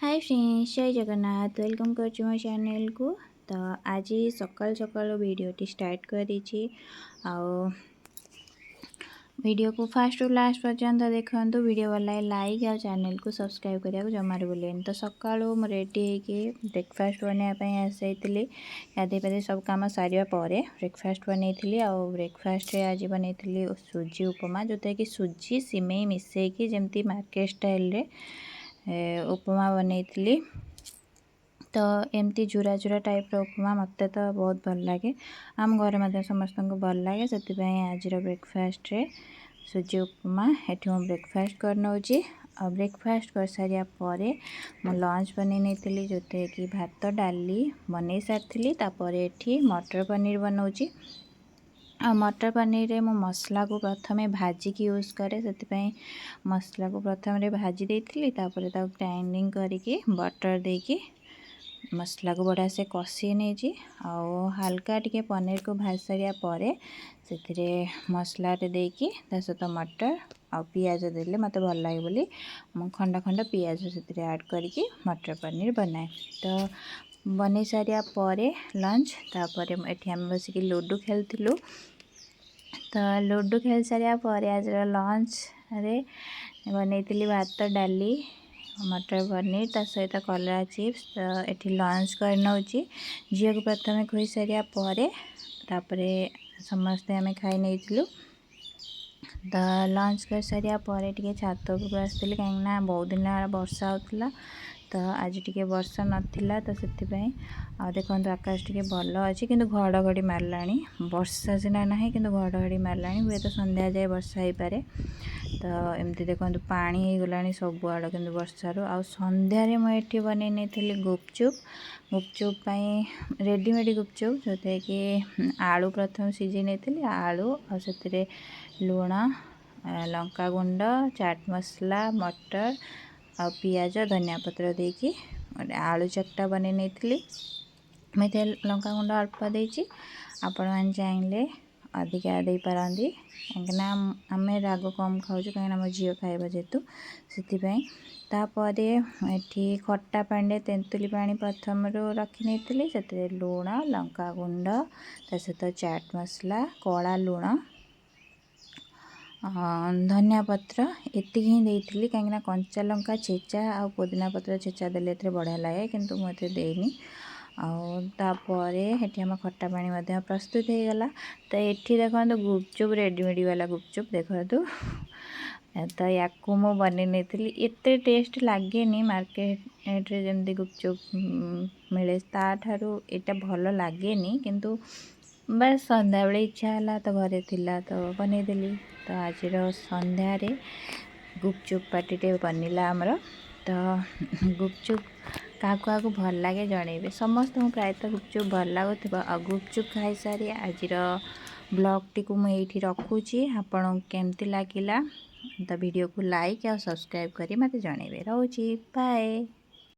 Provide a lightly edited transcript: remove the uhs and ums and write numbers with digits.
ହାଏ friends, ଜୟ Jagannath. Welcome କରୁଛି ମୋ ଚ୍ୟାନେଲକୁ। ତ ଆଜି ସକାଳୁ ସକାଳୁ ଭିଡ଼ିଓଟି ଷ୍ଟାର୍ଟ କରିଛି ଆଉ ଭିଡ଼ିଓକୁ ଫାଷ୍ଟରୁ ଲାଷ୍ଟ ପର୍ଯ୍ୟନ୍ତ ଦେଖନ୍ତୁ। ଭିଡ଼ିଓ ଭଲ ଲାଗେ ଲାଇକ୍ ଆଉ ଚ୍ୟାନେଲକୁ ସବସ୍କ୍ରାଇବ୍ କରିବାକୁ ଜମାରୁ ଭୁଲିବେନି। ତ ସକାଳୁ ମୁଁ ରେଡ଼ି ହେଇକି ବ୍ରେକଫାଷ୍ଟ ବନେଇବା ପାଇଁ ଆସିଯାଇଥିଲି। ଗାଧୋଇ ପାଧୋଇ ସବୁ କାମ ସାରିବା ପରେ ବ୍ରେକଫାଷ୍ଟ ବନେଇଥିଲି। ଆଉ ବ୍ରେକଫାଷ୍ଟରେ ଆଜି ବନେଇଥିଲି ସୁଜି ଉପମା, ଯେଉଁଥିରେ କି ସୁଜି ସିମେଇ ମିଶେଇକି ଯେମିତି ମାର୍କେଟ ଷ୍ଟାଇଲରେ ଉପମା ବନେଇଥିଲି। ତ ଏମିତି ଝୁରା ଝୁରା ଟାଇପ୍ର ଉପମା ମୋତେ ତ ବହୁତ ଭଲ ଲାଗେ, ଆମ ଘରେ ମଧ୍ୟ ସମସ୍ତଙ୍କୁ ଭଲ ଲାଗେ। ସେଥିପାଇଁ ଆଜିର ବ୍ରେକଫାଷ୍ଟରେ ସୁଜି ଉପମା। ଏଠି ମୁଁ ବ୍ରେକଫାଷ୍ଟ କରିନେଉଛି। ଆଉ ବ୍ରେକଫାଷ୍ଟ କରିସାରିବା ପରେ ମୁଁ ଲଞ୍ଚ ବନେଇ ନେଇଥିଲି, ଯେଉଁଥିରେ କି ଭାତ ଡାଲି ବନେଇ ସାରିଥିଲି। ତାପରେ ଏଠି ମଟର ପନିର ବନାଉଛି। ଆଉ ମଟର ପନିରରେ ମୁଁ ମସଲାକୁ ପ୍ରଥମେ ଭାଜିକି ୟୁଜ୍ କରେ, ସେଥିପାଇଁ ମସଲାକୁ ପ୍ରଥମରେ ଭାଜି ଦେଇଥିଲି। ତାପରେ ତାକୁ ଗ୍ରାଇଣ୍ଡିଙ୍ଗ କରିକି ବଟର୍ ଦେଇକି ମସଲାକୁ ବଢ଼ିଆ ସେ କଷି ନେଇଛି। ଆଉ ହାଲକା ଟିକେ ପନିରକୁ ଭାଜି ସାରିବା ପରେ ସେଥିରେ ମସଲାରେ ଦେଇକି ତା ସହିତ ମଟର ଆଉ ପିଆଜ ଦେଲେ ମୋତେ ଭଲ ଲାଗେ ବୋଲି ମୁଁ ଖଣ୍ଡ ଖଣ୍ଡ ପିଆଜ ସେଥିରେ ଆଡ଼୍ କରିକି ମଟର ପନିର ବନାଏ। ତ ବନେଇ ସାରିବା ପରେ ଲଞ୍ଚ, ତାପରେ ଏଠି ଆମେ ବସିକି ଲୁଡ଼ୁ ଖେଳୁଥିଲୁ। ତ ଲୁଡ଼ୁ ଖେଳି ସାରିବା ପରେ ଆଜିର ଲଞ୍ଚରେ ବନେଇଥିଲି ଭାତ, ଡାଲି, ମଟର ପନିର, ତା ସହିତ କଲରା ଚିପ୍ସ। ତ ଏଠି ଲଞ୍ଚ କରିନେଉଛି। ଝିଅକୁ ପ୍ରଥମେ ଖୋଇ ସାରିବା ପରେ ତାପରେ ସମସ୍ତେ ଆମେ ଖାଇ ନେଇଥିଲୁ। ତ ଲଞ୍ଚ କରିସାରିବା ପରେ ଟିକେ ଛାତ ଉପରକୁ ଆସିଥିଲି, କାହିଁକିନା ବହୁତ ଦିନ ହେଲା ବର୍ଷା ହେଉଥିଲା, ତ ଆଜି ଟିକେ ବର୍ଷା ନଥିଲା, ତ ସେଥିପାଇଁ। ଆଉ ଦେଖନ୍ତୁ, ଆକାଶ ଟିକେ ଭଲ ଅଛି, କିନ୍ତୁ ଘଡ଼ଘଡ଼ି ମାରିଲାଣି। ବର୍ଷା ସିନା ନାହିଁ, କିନ୍ତୁ ଘଡ଼ଘଡ଼ି ମାରିଲାଣି। ହୁଏତ ସନ୍ଧ୍ୟା ଯାଏ ବର୍ଷା ହେଇପାରେ। ତ ଏମିତି ଦେଖନ୍ତୁ, ପାଣି ହେଇଗଲାଣି ସବୁଆଡ଼େ କିନ୍ତୁ ବର୍ଷାରୁ। ଆଉ ସନ୍ଧ୍ୟାରେ ମୁଁ ଏଠି ବନେଇ ନେଇଥିଲି ଗୁପଚୁପ୍। ଗୁପଚୁପ୍ ପାଇଁ ରେଡ଼ିମେଡ଼ି ଗୁପଚୁପ୍, ଯେଉଁଥିରେ କି ଆଳୁ ପ୍ରଥମେ ସିଝେଇ ନେଇଥିଲି। ଆଳୁ ଆଉ ସେଥିରେ ଲୁଣ, ଲଙ୍କାଗୁଣ୍ଡ, ଚାଟ୍ ମସଲା, ମଟର ଆଉ ପିଆଜ, ଧନିଆ ପତ୍ର ଦେଇକି ଗୋଟେ ଆଳୁ ଚକଟା ବନେଇ ନେଇଥିଲି। ମୁଁ ଏଥିରେ ଲଙ୍କାଗୁଣ୍ଡ ଅଳ୍ପ ଦେଇଛି, ଆପଣମାନେ ଚାହିଁଲେ ଅଧିକା ଦେଇପାରନ୍ତି, କାହିଁକିନା ଆମେ ରାଗ କମ୍ ଖାଉଛୁ, କାହିଁକିନା ମୋ ଝିଅ ଖାଇବ ଯେହେତୁ, ସେଥିପାଇଁ। ତାପରେ ଏଠି ଖଟା ପାଣିରେ ତେନ୍ତୁଲି ପାଣି ପ୍ରଥମରୁ ରଖି ନେଇଥିଲି। ସେଥିରେ ଲୁଣ, ଲଙ୍କାଗୁଣ୍ଡ, ତା ସହିତ ଚାଟ୍ ମସଲା, କଳା ଲୁଣ, ଧନିଆ ପତ୍ର ଏତିକି ହିଁ ଦେଇଥିଲି, କାହିଁକିନା କଞ୍ଚା ଲଙ୍କା ଛେଚା ଆଉ ପୋଦିନା ପତ୍ର ଛେଚା ଦେଲେ ଏଥିରେ ବଢ଼ିଆ ଲାଗେ, କିନ୍ତୁ ମୁଁ ଏଥିରେ ଦେଇନି। ଆଉ ତାପରେ ଏଠି ଆମ ଖଟା ପାଣି ମଧ୍ୟ ପ୍ରସ୍ତୁତ ହେଇଗଲା। ତ ଏଠି ଦେଖନ୍ତୁ, ଗୁପଚୁପ୍, ରେଡ଼ିମେଡ଼ି ବାଲା ଗୁପଚୁପ୍ ଦେଖନ୍ତୁ। ତ ୟାକୁ ମୁଁ ବନେଇ ନେଇଥିଲି। ଏତେ ଟେଷ୍ଟ ଲାଗେନି, ମାର୍କେଟରେ ଯେମିତି ଗୁପଚୁପ୍ ମିଳେ ତାଠାରୁ ଏଇଟା ଭଲ ଲାଗେନି, କିନ୍ତୁ ବାସ୍ ସନ୍ଧ୍ୟାବେଳେ ଇଚ୍ଛା ହେଲା ତ ଘରେ ଥିଲା ତ ବନେଇଦେଲି। ତ ଆଜିର ସନ୍ଧ୍ୟାରେ ଗୁପଚୁପ୍ ପାର୍ଟିଟେ ବନିଲା ଆମର। ତ ଗୁପଚୁପ୍ କାହାକୁ କାହାକୁ ଭଲ ଲାଗେ ଜଣେଇବେ। ସମସ୍ତଙ୍କୁ ପ୍ରାୟତଃ ଗୁପଚୁପ୍ ଭଲ ଲାଗୁଥିବ। ଆଉ ଗୁପଚୁପ୍ ଖାଇସାରି ଆଜିର ବ୍ଲଗ୍ଟିକୁ ମୁଁ ଏଇଠି ରଖୁଛି। ଆପଣଙ୍କୁ କେମିତି ଲାଗିଲା, ତ ଭିଡ଼ିଓକୁ ଲାଇକ୍ ଆଉ ସବସ୍କ୍ରାଇବ୍ କରି ମୋତେ ଜଣେଇବେ। ରହୁଛି, ବାଏ।